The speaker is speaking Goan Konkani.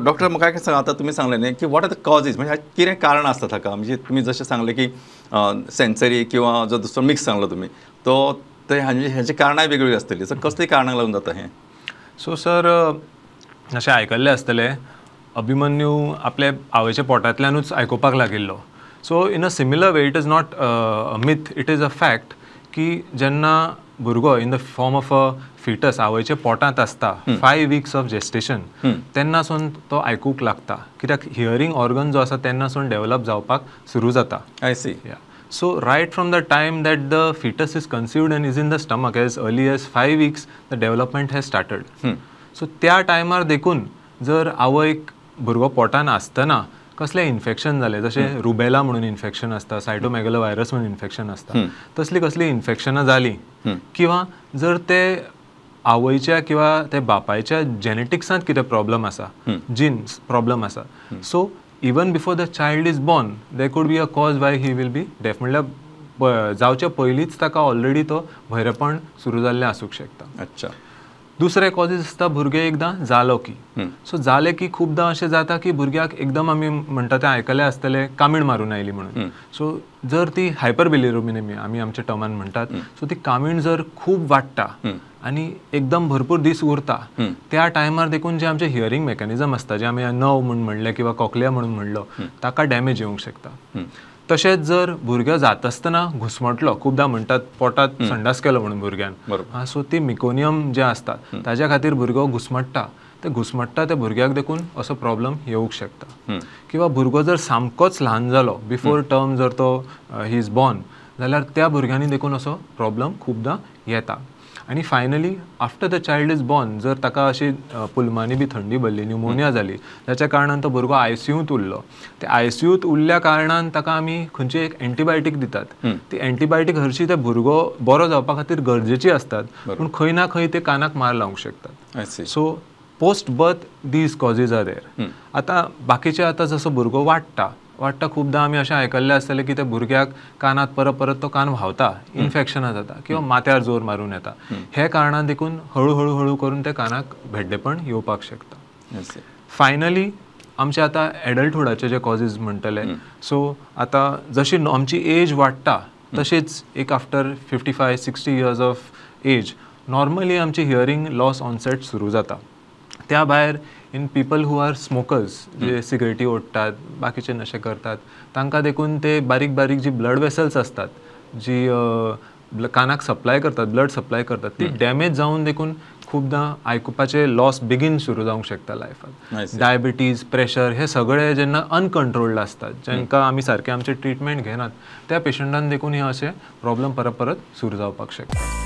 डॉक्टर म्हाका एक सांगा, आतां तुमी सांगलें न्ही की what are the causes, म्हणजे कितें कारण आसता ताका? म्हणजे तुमी जशें सांगलें की सेन्सरी किंवा जो दुसरो मिक्स सांगलो तुमी, तो ते हांची कारणां वेगवेगळीं आसतलीं, सो कसलीं कारणां लागून जाता हें? सो सर, अशें आयकल्लें आसतलें, अभिमन्यू आपल्या आवयच्या पोटांतल्यानूच आयकुपाक लागिल्लो. So in a similar way, it is not a myth, it is a fact की जेन्ना भुरगो in the form of a fetus आवयच्या पोटांत आसता 5 वीक्स ऑफ जेस्टेशन, तेन्नासून तो आयकूंक लागता, कित्याक हियरींग ऑर्गन जो आसा तेन्नासून डेवलप जावपाक सुरू जाता. I see. So right from the time that the fetus is conceived and is in the stomach, as early as 5 weeks the development has started. So त्या टायमार देखून जर आवयक भुरगो पोटान आसतना कसलें इन्फेक्शन जालें, जशें रुबेला म्हणून इन्फेक्शन आसता, सायटोमेगलो व्हायरस म्हणून इन्फेक्शन आसता, तसलीं कसलीं इन्फेक्शनां जालीं, किंवा जर ते आवयच्या किंवा ते बापायच्या जेनेटिक्सांत कितें प्रॉब्लम आसा, जिन्स प्रॉब्लम आसा, so even before the child is born there could be a cause why he will be deaf. म्हणल्यार जावच्या पयलींच ताका ऑलरेडी तो भैरेपण सुरू जाल्लें आसूंक शकता. अच्छा. दुसरे कॉजीज आसता भुरगें एकदां जालो की, सो जालें की खुबदां अशें जाता की भुरग्याक एकदम आमी म्हणटा तें आयकलें आसतलें, कामीण मारून आयली म्हणून. सो जर ती हायपर बिलिरुबिनेमिया आमी आमच्या टर्मान म्हणटात, सो ती कामीण जर खूब वाडटा आनी एकदम भरपूर दीस उरता, त्या टायमार देखून जे आमचे हियरींग मेकॅनिजम आसता, जे आमी नव म्हूण म्हणलें किंवा कॉकलिया म्हणून म्हणलो, ताका डॅमेज येवंक शकता. तशेंच जर भुरगो जातासतना घुसमटलो, खुबदां म्हणटात पोटांत संडास केलो म्हणून भुरग्यान, सो ती मिकोनियम जें आसता ताज्या खातीर भुरगो घुसमट्टा, ते घुसमट्टा त्या भुरग्याक देखून असो प्रॉब्लम येवंक शकता. किंवा भुरगो जर सामकोच ल्हान जालो, बिफोर टर्म जर तो he is born, जाल्यार त्या भुरग्यांनी देखून असो प्रॉब्लम खुबदां येता. आनी finally after the child is born जर ताका अशी पुलमांनी बी थंडी भरली, न्युमोनिया जाली, जाच्या कारणान तो भुरगो आयसीयूंत उरलो, ते आयसीयूंत उरल्या कारणान ताका आमी खंयची एक एंटीबायोटीक दितात, ती एंटीबायोटीक हरशी ते भुरगो बरो जावपा खातीर गरजेची आसतात, पूण खंय ना खंय ते कानाक मार लावंक शकतात. So post birth these causes are there. आतां बाकीचे आतां जसो भुरगो वाडटा वाडटा, खुबदां आमी अशें आयकल्लें आसतलें की त्या भुरग्याक कानांत परत परत तो कान व्हांवता, इन्फेक्शनां जाता किंवा माथ्यार जोर मारून येता, हे कारणान देखून हळू हळू हळू करून त्या कानाक भेड्डेपण येवपाक शकता. फायनली आमचे आतां एडल्टहुडाचे जे कॉजीज म्हणटले, सो आतां जशी आमची एज वाडटा तशेंच एक after 55-60 years of age normally आमची हियरींग लॉस ऑनसेट सुरू जाता. त्या भायर in people who are smokers, जे सिगरेटी ओडटात, बाकीचे नशे करतात, तांकां देखून ते बारीक बारीक जी ब्लड वेसल्स आसतात, जी कानाक सप्लाय करतात, ब्लड सप्लाय करतात, ती डॅमेज जावन देखून खुबदां आयकुपाचे लॉस बेगीन सुरू जावंक शकता लायफान. डायबिटीज, प्रेशर हे सगळे जेन्ना अनकंट्रोल्ड आसतात, जांकां आमी सारकें आमचें ट्रिटमेंट घेनात, त्या पेशंटान देखून हे अशे प्रॉब्लम परत परत सुरू जावपाक शकता.